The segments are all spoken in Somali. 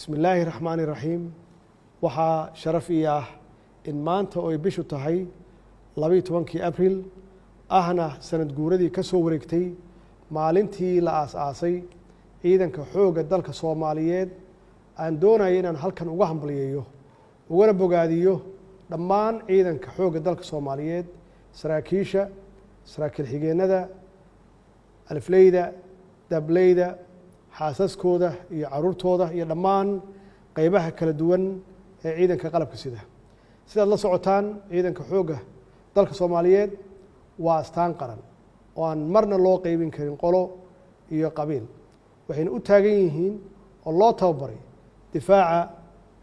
Bismi illaahi raxmaani raxiim. Waxaa sharaf ii ah in maanta oo ay bishu tahay 12-kii Abril, ahna sanad guuradii ka soo wareegtay maalintii la aas-aasay Ciidanka Xoogga Dalka Soomaaliyeed, aan doonaya inaan halkan uga hambalyeeyo ugana bogaadiyo dhammaan Ciidanka Xoogga Dalka Soomaaliyeed, saraakiisha, saraakiil xigeennada, alifleyda, dableyda, xaasaskooda iyo caruurtooda iyo dhammaan qeybaha kala duwan ee ciidanka qalabka sida. Sidaad la socotaan, Ciidanka Xoogga Dalka Soomaaliyeed waa astaan qaran oo aan marna loo qeybin karin qolo iyo qabiil. Waxayna u taagan yihiin oo loo tababaray difaaca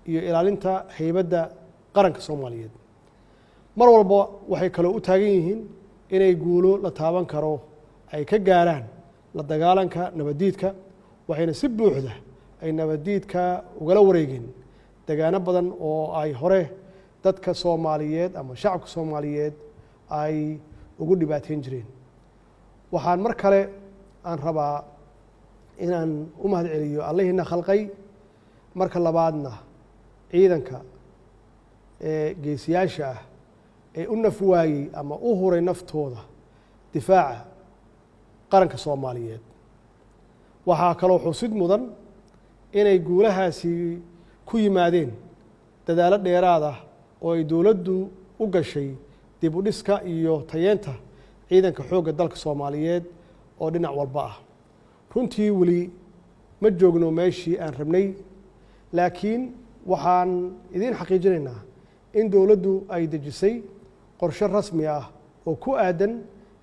iyo ilaalinta heybadda qaranka Soomaaliyeed. Mar walba waxay kaloo u taagan yihiin inay guulo la taaban karo ay ka gaaraan la dagaalanka nabaddiidka, waxayna si buuxda ay nabaddiidka ugala wareegeen degaano badan oo ay hore dadka Soomaaliyeed ama shacabka Soomaaliyeed ay ugu dhibaateyn jireen. Waxaan mar kale aan rabaa inaan u mahad celiyo Allihiina khalqay, marka labaadna ciidanka ee geesiyaasha ah ee u naf waayey ama u huray naftooda difaaca qaranka Soomaaliyeed. Waxaa kaloo xusid mudan inay guulahaasi ku yimaadeen dadaalo dheeraad ah oo ay dowladdu u gashay dib u dhiska iyo tayeenta Ciidanka Xoogga Dalka Soomaaliyeed oo dhinac walba ah. Runtii weli ma joogno meeshii aan rabnay, laakiin waxaan idiin xaqiijinaynaa in dowladdu ay dejisay qorshe rasmi ah oo ku aadan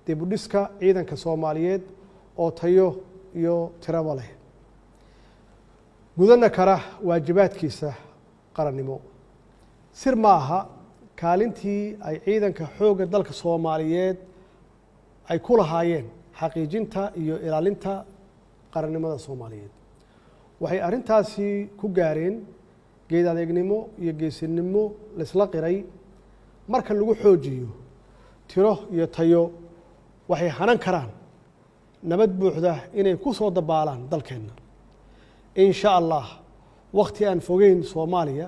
dib u dhiska ciidanka Soomaaliyeed oo tayo iyo tiraba leh, gudana kara waajibaadkiisa qarannimo. Sir ma aha kaalintii ay Ciidanka Xoogga Dalka Soomaaliyeed ay ku lahaayeen xaqiijinta iyo ilaalinta qarannimada Soomaaliyeed. Waxay arrintaasi ku gaareen geed adeegnimo iyo geesinimo laisla qiray. Marka lagu xoojiyo tiro iyo tayo, waxay hanan karaan nabad buuxda inay ku soo dabaalaan dalkeenna, in sha Allah. Wakhti aan fogeyn, Soomaaliya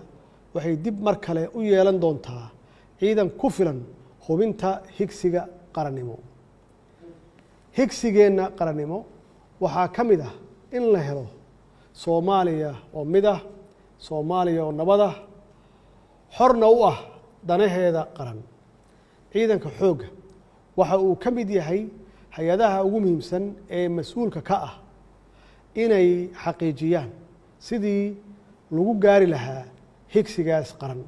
waxay dib mar kale u yeelan doontaa ciidan ku filan hubinta higsiga qarannimo. Higsigeenna qarannimo waxaa ka mid ah in la helo Soomaaliya oo mid ah, Soomaaliya oo nabad ah, xorna u ah danaheeda qaran. Ciidanka Xoogga waxa uu ka mid yahay hay-adaha ugu muhiimsan ee mas-uulka ka ah inay xaqiijiyaan sidii lagu gaari lahaa higsigaas qaran,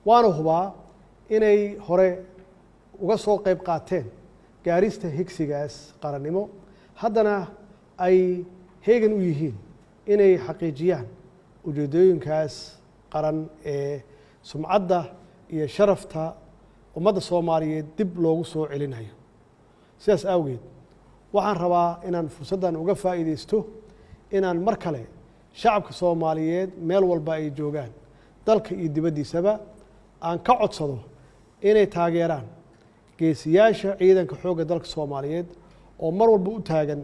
waana hubaa inay hore uga soo qayb qaateen gaarista higsigaas qarannimo, haddana ay heegan u yihiin inay xaqiijiyaan ujeedooyinkaas qaran ee sumcadda iyo sharafta ummadda Soomaaliyeed dib loogu soo celinayo. Sidaas awgeed, waxaan rabaa inaan fursaddan uga faa'iidaysto inaan mar kale shacabka Soomaaliyeed, meel walba ay joogaan, dalka iyo dibaddiisaba, aan ka codsado inay taageeraan geesiyaasha Ciidanka Xoogga Dalka Soomaaliyeed oo mar walba u taagan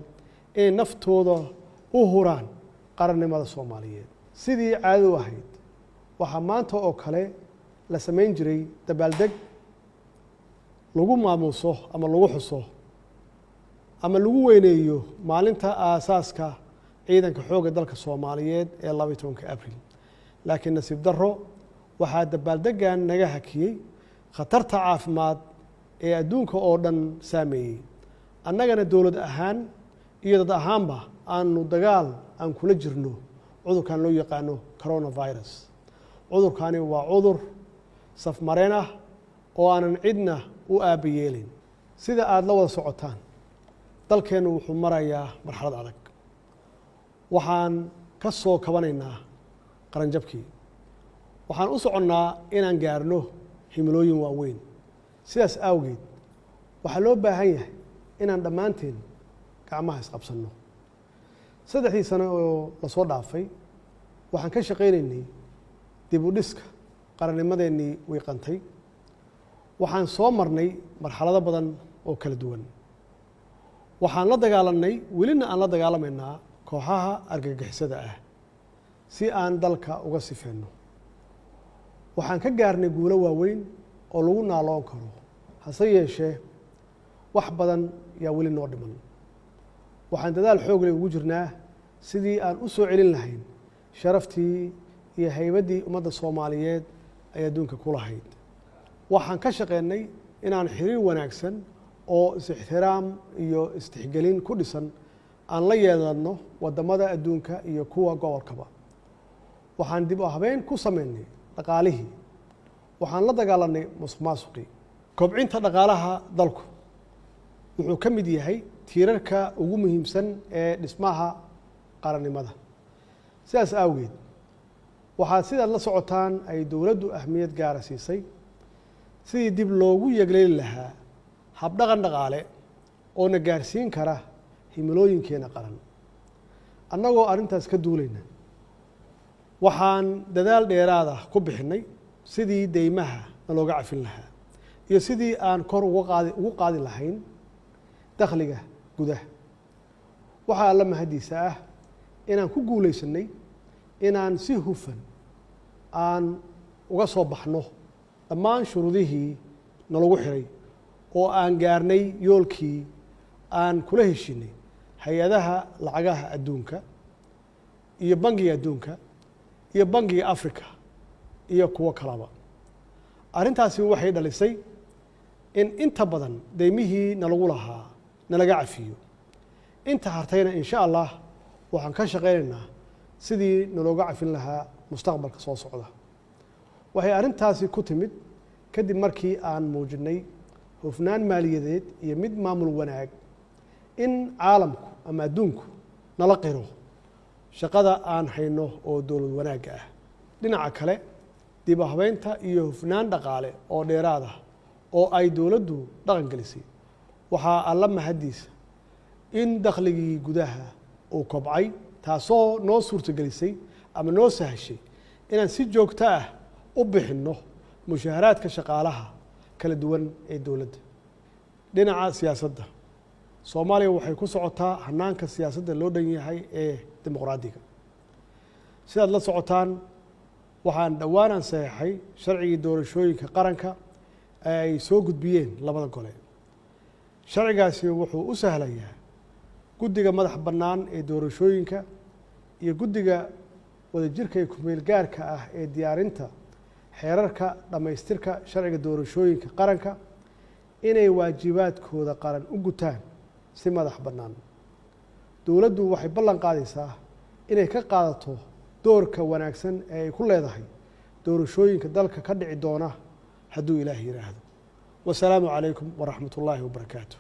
inay naftooda u huraan qarannimada Soomaaliyeed. Sidii caadadu ahayd, waxaa maanta oo kale la samayn jiray dabaaldeg lagu maamuuso ama lagu xuso ama lagu weyneeyo maalinta aasaaska Ciidanka Xoogga Dalka Soomaaliyeed ee 12-ka Abril, laakiin nasiib darro waxaa dabaaldeggan naga hakiyey khatarta caafimaad ee adduunka oo dhan saameeyey, annagana dowlad ahaan iyo dad ahaanba aanu dagaal aan kula jirno cudurkan loo yaqaano coronavirus. Cudurkani waa cudur safmareen ah oo aanan cidna u aaba yeelin. Sida aada la wada socotaan, dalkeennu wuxuu marayaa marxalad adag. Waxaan ka soo kabanaynaa qaranjabkii, waxaan u soconnaa inaan gaarno himilooyin waaweyn. Sidaas awgeed, waxaa loo baahan yahay inaan dhammaanteen gacmaha isqabsanno. 3dii sano oo lasoo dhaafay waxaan ka shaqaynaynay dib u dhiska qarannimadeennii wiiqantay. Waxaan soo marnay marxalado badan oo kala duwan. Waxaan la dagaalanay, welina aan la dagaalamaynaa, kooxaha argagixisada ah. si aan dalka uga sifeenno. Waxaan ka gaarnay guulo waaweyn oo lagu naaloon karo, hase yeeshee wax badan yaa weli noo dhiman. Waxaan dadaal xoog leh ugu jirnaa sidii aan u soo celin lahayn sharaftii iyo haybaddii ummadda Soomaaliyeed ay adduunka ku lahayd. Waxaan ka shaqeynay inaan xiriir wanaagsan oo is-ixtiraam iyo istixgelin ku dhisan aan la yeelanno waddamada adduunka iyo kuwa gobolkaba. Waxaan dib u habeyn ku sameynay dhaqaalihii. Waxaan la dagaalanay musuq maasuqii. Kobcinta dhaqaalaha dalku wuxuu ka mid yahay tiirarka ugu muhiimsan ee dhismaha qarannimada. Sidaas awgeed, waxaa sidaad la socotaan ay dowladdu ahmiyad gaara siisay sidii dib loogu yegleeli lahaa habdhaqan dhaqaale oo na gaarsiin kara himilooyinkeena qaran. Annagoo arrintaas ka duulayna, waxaan dadaal dheeraada ku bixinnay sidii deymaha nalooga cafin lahaa iyo sidii aan kor ugu qaadi lahayn dakhliga gudaha. Waxaa Alla mahaddiisa ah inaan ku guulaysanay inaan si hufan aan uga soo baxno dhammaan shuruudihii nalagu xiray oo aan gaarnay yoolkii aan kula heshinay hay-adaha lacagaha adduunka iyo Bangiga Adduunka iyo Bangiga Africa iyo kuwo kalaba. Arrintaasi waxay dhalisay in inta badan deymihii nalagu lahaa nalaga cafiyo. Inta hartayna, insha Allah, waxaan ka shaqaynaynaa sidii nalooga cafin lahaa mustaqbalka soo socda. Waxay arrintaasi ku timid kadib markii aan muujinnay hufnaan maaliyadeed iyo mid maamul wanaag, in caalamku ama adduunku nala qiro shaqada aan hayno oo dowlad wanaagga ah. Dhinaca kale, dib u habeynta iyo hufnaan dhaqaale oo dheeraad ah oo ay dowladdu dhaqan gelisay, waxaa Alla mahaddiisa in dakhligii gudaha uu kobcay, taasoo noo suurtagelisay ama noo sahashay inaan si joogto ah u bixinno mushaharaadka shaqaalaha kala duwan ee dowladda. Dhinaca siyaasadda, Soomaaliya waxay ku socotaa hanaanka siyaasadda loo dhan yahay ee dimuqraadiga. Sidaad la socotaan, waxaan dhowaan aan saxeexay sharcigii doorashooyinka qaranka ee ay soo gudbiyeen labada gole. Sharcigaasi wuxuu u sahlayaa guddiga madax bannaan ee doorashooyinka iyo guddiga wadajirka ee kumeel gaarka ah ee diyaarinta xeerarka dhammaystirka sharciga doorashooyinka qaranka inay waajibaadkooda qaran u gutaan si madax bannaan. Dowladdu waxay ballan qaadaysaa inay ka qaadato doorka wanaagsan ee ay ku leedahay doorashooyinka dalka ka dhici doona, hadduu Ilaah yidhaahdo. Wasalaamu calaykum waraxmat ullaahi wabarakaatu.